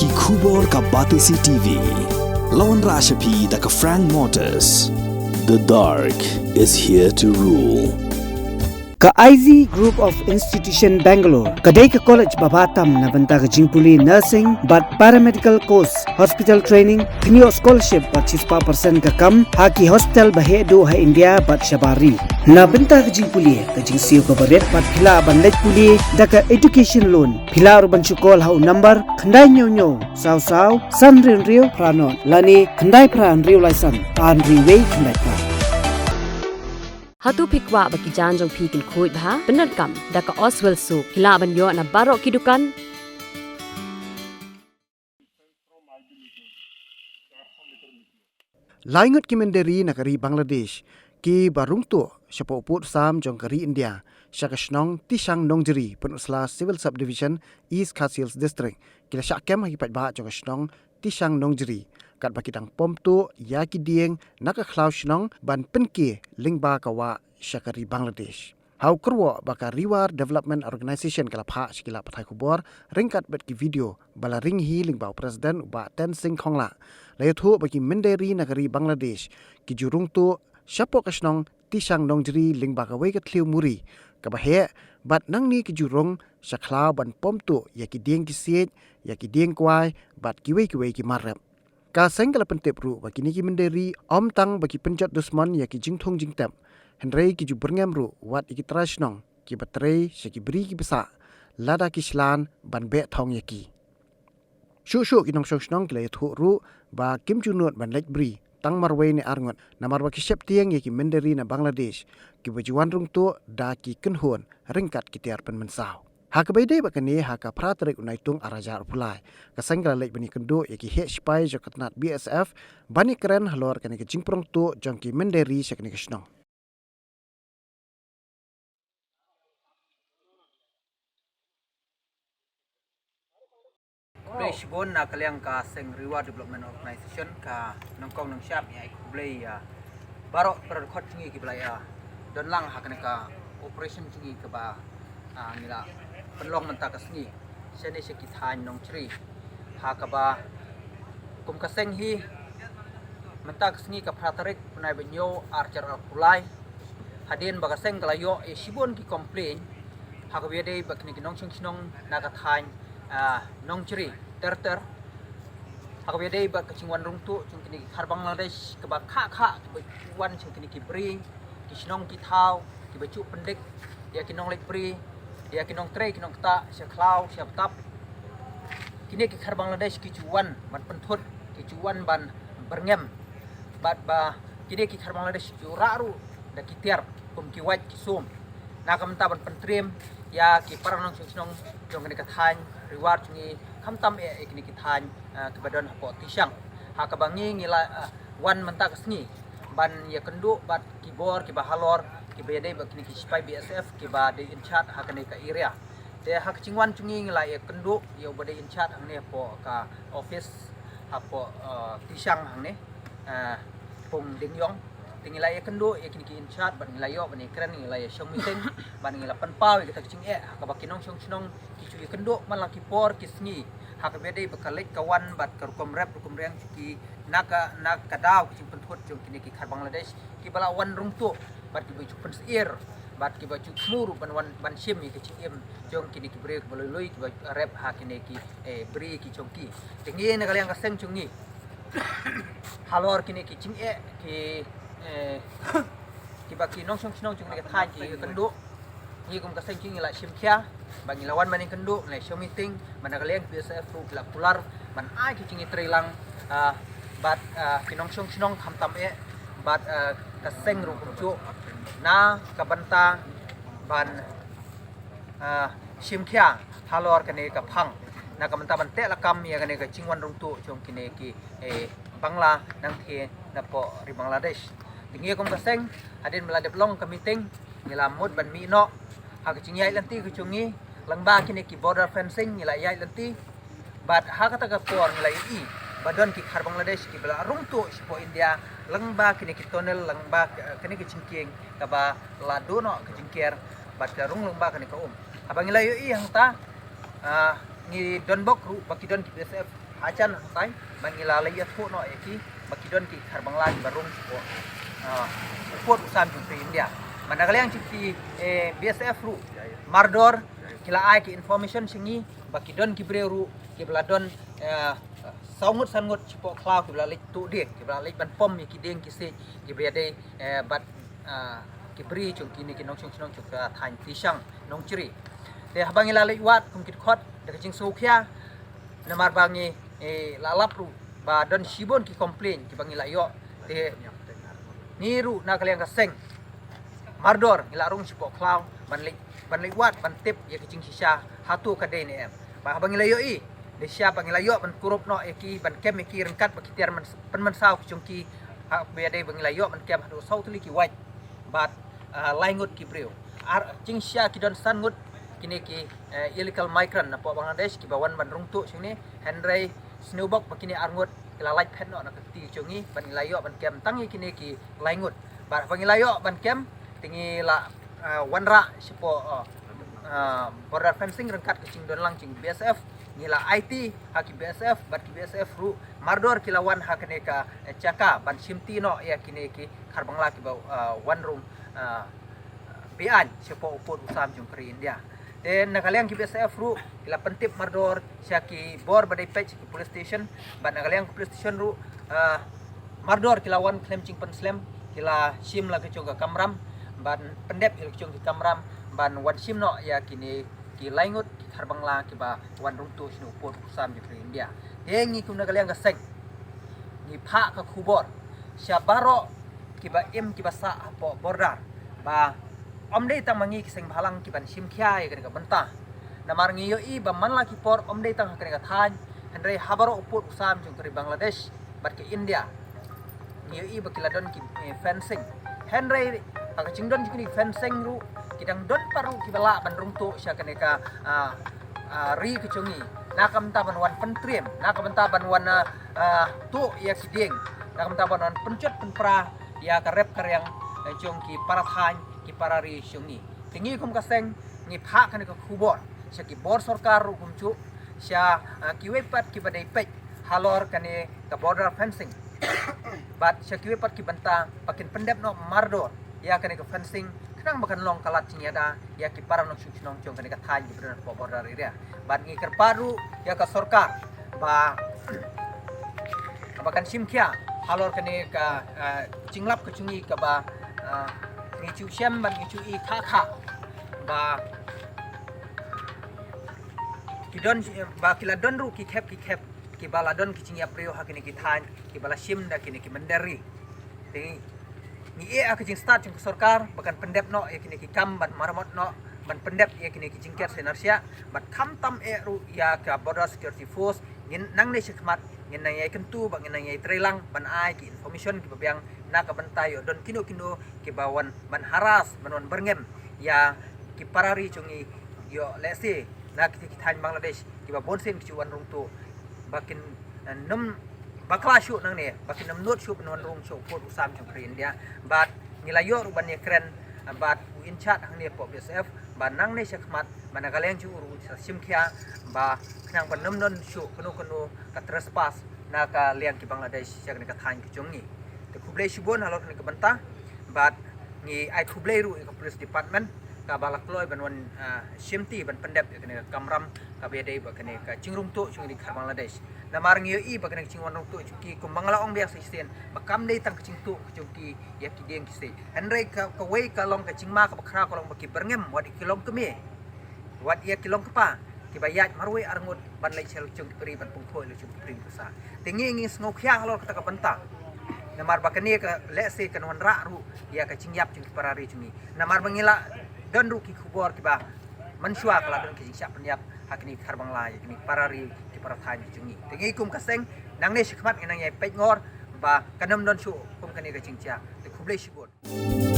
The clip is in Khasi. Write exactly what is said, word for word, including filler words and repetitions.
Ki khubor ka Batesi T V. La wanrah sha phi da ka Frank Motors. The dark is here to rule. Ka I Z Group of Institution Bangalore ka dei ka college ba bha tam na bynta ka jingpule nursing bad paramedical course, hospital training, pynïoh scholarship bad shispah percent ka kam ha ki hospital ba heh duh ha India bad shabar ri. Na bynta ka jingpule ka jingsiew kaba rit bad phi lah ban leit pule da ka education loan. Phi lah ruh ban shu call ha u number khyndai hynñiew hynñiew saw saw san hynriew hynriew phra nod lane khyndai phra hynriew lai san ar hynriew wei khyndai phra. Hato phi kwah ba ki jaiñ jong phi kin khuid bha? Pyndonkam da ka Oswell Soap. Phi lah ban ïoh na baroh ki dukan. Lai ngut ki mynder ri na ka ri Bangladesh kiba rung tuh shapoh u pud sam jong ka ri India sha ka shnong Tishang Nongjri, Pynursla Civil Subdivision, East Khasi Hills District, ki la shah kem ha ki paidbah jong ka shnong Tishang Nongjri katba ki dang pom tuh ïa ki dieng na ka khlaw shnong ban pynkie lyngba ka wah sha ka ri Bangladesh. Ha u kyrwoh ba ka Riwar Development Organisation ka la phah sha ki lad pathai khubor ryngkat bad ki video ba la ring hi lyngba u President u Bah Tensing Khongla, la ïathuh ba ki mynder ri na ka ri Bangladesh ki ju rung tuh shapoh ka shnong Tishang Nongjri lyngba kawei ka thliew muri kaba heh, bad nangne ki ju rung sha khlaw ban pom tuh ïa ki dieng ki siej, ïa ki dieng kwai bad kiwei kiwei ki mar rep. Ka seng ka la pyntip ruh ba kine ki mynder ri ym tang ba ki pynjot dusmon ïa ki jingthung jingtep, hynrei ki ju byrngem ruh wat ïa ki trai shnong kiba trei sha ki bri kiba sah lada ki shlur ban beh thong ïa ki. Shuh shuh ki nongshong shnong ki la ïathuh ruh ba kim ju nud ban leit bri tang marwei ne arngut namar ba ki sheptieng ïa ki mynder ri na Bangladesh kiba ju wan rung tuh da ki kynhun ryngkat ki tiar pynmynsaw. Ha kaba ïadei bad kane, ha ka phra tarik u Naitung ar hajar arphew lai, ka seng ka la leit ban ïakynduh ïa ki heh shipai jong ka tnat B S F ban ïakren halor kane ka jingprong tuh jong ki mynder ri sha kane ka shnong. Khublei shibun na ka liang ka seng Riwar Development Organisation, ka nongkong nongshap, ïa khublei ïa baroh para dkhot jong ngi kiba la ïa don lang ha kane ka operation jong ngi kaba, ah, ngi la pynlong mynta ka sngi shane sha ki thaiñ Nongchri. Ha kaba kum ka seng hi mynta ka sngi ka phra tarik u bnai ba hynñiew ar hajar arphew lai, hadien ba ka seng ka la ïoh ïa shibun ki complain ha kaba ïadei bad kine ki nongshong shnong na ka thaiñ, ah, Nongchri ter ter ha kaba ïadei bad ka jingwan rung tuh jong kine ki khar Bangladesh kaba kha kha kiba wan sha kine ki bri, ki shnong ki thaw, kiba ju pyndik ïa ki nongleit bri, ïa ki nongtrei ki nongktah sha khlaw sha btap. Kine ki khar Bangladesh ki ju wan ban pynthut, ki ju wan ban byrngem bad ba kine ki khar Bangladesh ki ju rah ruh da ki tiar kum ki wait ki sum. Na ka bynta ban pyntriem ïa ki para nongshong shnong jong kane ka thaiñ Riwar jong ngi, khamtam eh ïa kine ki thaiñ, ah, kiba don hapoh Tishang. Ha kaba ngi ngi la, ah, wan mynta ka sngi ban ïakynduh bad ki bor kiba halor kiba ïadei bad kine ki shipai B S F kiba dei in charge ha kane ka area. Te ha ka jingwan jong ngi ngi la ïakynduh ïa uba dei in charge hangne hapoh ka office hapoh, eh, Tishang hangne, eh, Pung Ding Yong. Te ngi la ïakynduh ïa kine ki in charge bad ngi la ïoh ban ïakren, ngi la ïashong meeting bad ngi la pynpaw ïa kata ka jingeh ha kaba ki nongshong shnong ki ju ïakynduh man la ki por ki sngi ha kaba ïadei bad ka leit ka wan bad ka rukom rep rukom riang jong ki na ka, na ka daw ka jingpynthut jong kine ki khar Bangladesh kiba la wan rung tuh bad kiba ju pynsyier bad kiba ju thmu ruh ban wan ban shim ïa ka jingim jong kine ki briew kiba lui lui kiba rep ha kine ki, eh, bri ki jong ki. Te ngi na ka liang ka seng jong ngi halor kine ki jingeh ki, eh, kiba ki nongshong shnong jong kine ki thaiñ ki ïakynduh, ngi kum ka seng jong ngi la shim khia bad ngi la wan ban ïakynduh, ngi la shong meeting bad na ka liang B S F ruh ki la kular ban ai ki jingïatreilang, ah, bad, ah, ki nongshong shnong khamtam eh bad, ah, ka seng ruh kumjuh na ka bynta ban, ah, shim khia halor kane ka phang na ka bynta ban teh lakam ïa kane ka jingwan rung tuh jong kine ki, eh, Bangla nangthie napoh ri Bangladesh. Te ngi kum ka seng hadien ba la dep long ka meeting ngi la mut ban mih noh ha ka jingïaid lynti ka jong ngi lyngba kine ki border fencing ngi la ïaid lynti. Bad ha kata ka por ngi la ïohi ba don ki khar Bangladesh kiba la rung tuh shapoh India lyngba kine ki tunnel, lyngba, eh, kine ki jingkieng kaba la duh noh ka jingker bad ka rung lyngba kane ka um. Haba ngi la ïohi hangta, ah, ngi don bok ruh ba ki don ki B S F Ajan hangtai ba ngi la leit ïathuh noh ïa ki ba ki don ki Khar Bangla kiba rung shapoh, ah, pud u sam jong ka ri India. Ba na ka liang jong ki, eh, B S F ruh mardor ki la ai ki information sha ngi ba ki don ki briew ruh kiba la don, eh, saw ngut san ngut shapoh khlaw kiba la leit tuh dieng, kiba la leit ban pom ïa ki dieng ki siej kiba ïadei, eh, bad, ah, ki bri jong kine ki nongshong shnong jong ka thaiñ Tishang Nongchri. Te haba ngi la leit wad kum ki dkhot da ka jingsngewkhia, namar ba ngi, eh, la lap ruh ba don shibun ki complain kiba ngi la ïoh. Te ngi ruh na ka liang ka seng mardor ngi la rung shapoh khlaw ban leit, ban leit wad ban tip ïa ka jingshisha hato ka dei ne em. Ba haba ngi la ïohi, dei shisha ba ngi la ïoh ban kurup noh ïa ki, ban kem ïa ki ryngkat bad ki tiar pynmynsaw ki jong ki, ha ba ïadei ba ngi la ïoh ban kem haduh saw tylli ki wait bad, ah, lai ngut ki briew. Ar, jingshisha ki don san ngut kine ki, eh, illegal migrant napoh Bangladesh kiba wan ban rung tuh shangne, hynrei sniewbok ba kine ar ngut ki la lait phet noh na ka kti jong ngi bad ngi la ïoh ban kem tang ïa kine ki lai ngut. Bad haba ngi la ïoh ban kem te ngi la, ah, wanrah shapoh, ah, ah, border fencing ryngkat ka jingdon lang jong B S F. Ngi la aiti ha ki B S F bad ki B S F ruh mardor ki la wan ha kane ka, eh, jaka ban shimti noh ïa kine ki Khar Bangla kiba, ah, wan rung, ah, beaiñ shapoh u pud u sam jong ka ri India. Te na ka liang ki B S F ruh ki la pyntip mardor sha ki bor ba dei peit, sha ki police station, bad na ka liang ki police station ruh, ah, mardor ki la wan khlem jingpynslem, ki la shim la ki jong ka kamram ban pyndep ïa la ki jong ki kamram ban wan shim noh ïa kine ki lai ngut ki Khar Bangla kiba wan rung tuh shane u pud u sam jong ka ri India. Te ngi kum na ka liang ka seng ngi phah ka khubor sha baroh kiba im kiba sah hapoh border ba ym dei tang ma ngi ki seng bhalang kiban shim khia ïa kane ka bynta. Namar ngi ïohi ba man la ki por ym dei tang ha kane ka thaiñ, hynrei ha baroh u pud u sam jong ka ri Bangladesh bad ka India ngi ïohi ba ki la don ki, eh, fencing. Hynrei ha ka jingdon jong kine ki fencing ruh ki dang don pat ruh kiba lah ban rung tuh sha kane ka, ah, ah, ri ka jong ngi na ka bynta ban wan pyntriem, na ka bynta ban wan, ah, ah, tuh ïa ki dieng, na ka bynta ban wan pynjot pynpra ïa ka rep ka riang, eh, jong ki para thaiñ, ki para ri jong ngi. Te ngi kum ka seng ngi phah kane ka khubor sha ki bor sorkar ruh kumjuh, sha, ah, kiwei pat kiba dei peit halor kane ka border fencing bad sha kiwei pat ki bynta ba kin pyndep noh mardor ïa kane ka fencing khnang ba kan long ka lad jingïada ïa ki para nongshong shnong jong kane ka thaiñ kiba don hapoh border area. Bad ngi kyrpad ruh ïa ka sorkar ba, ba kan shim khia halor kane ka, ah, jinglap ka jong ngi kaba, ah, ngi ju shem bad ngi ju i kha kha ba ki don, ba ki la don ruh ki khep ki khep kiba la don ki jingïap briew ha kine ki thaiñ kiba la shim da kine ki mynder ri. Te ngi ïeh ha ka jingstad jong ka sorkar ba kan pyndep noh ïa kine ki kam ban maramot noh, ban pyndep ïa kine ki jingker sainar siah bad khamtam eh ruh ïa ka Border Security Force. Ngin nangne shakhmat ngin nang ïai kyntu bad ngin nang ïai trei lang ban ai ki information kiba biang na ka bynta ïoh don kino kino kiba wan ban harass, ban wan byrngem ïa ki para ri jong ngi, ïoh lehse na kita ki thaiñ Bangladesh kiba bun sien ki ju wan rung tuh ba kin, eh, nym bakla shuh nangne, ba kin nym nud shuh ban wan rung sha u pud u sam jong ka ri India. Bad ngi la ïoh ruh ban ïakren, eh, bad u in charge hangne hapoh B S F ba nangne shakhmat ba na ka liang jong u ruh u sa shim khia ba khnang ban nym don shuh kano kano ka trespass na ka liang ki Bangladesh sha kane ka thaiñ ka jong ngi. Te khublei shibun halor kane ka bynta bad ngi ai khublei ruh ïa ka police department kaba la kloi ban wan, ah, shimti ban pyndep ïa kane ka kamram kaba ïadei bad kane ka jingrung tuh jong ngi ki Khar Bangladesh. Namar ngi ïohi ba kane ka jingwan rung tuh jong ki kumba nga la ong biang sa shisien ba kam dei tang ka jingtuh ka jong ki ïa ki dieng ki siej, hynrei ka, kawei ka long ka jingma kaba khraw ka long ba ki byrngem wat ïa ki longkmie, wat ïa ki longkpa kiba ïaid marwei arngut ban leit sha la ki jong ki bri ban pynkhuid la ki jong ki bri pusa. Te ngi ngi sngewkhia halor kata ka bynta namar ba kane ka lehse kan wanrah ruh ïa ka jingïap jong ki para ri jong ngi. Namar ba ngi la don ruh ki khubor kiba mynshuwa ka la don ki jingshah pynïap ha kine ki Khar Bangla ïa kine ki para ri, ki para thaiñ ki jong ngi. Te ngi kum ka seng nangne shakhmat ngi nang ïai peit ngor ba kan nym don shuh kum kane ka jingjia. Te khublei shibun.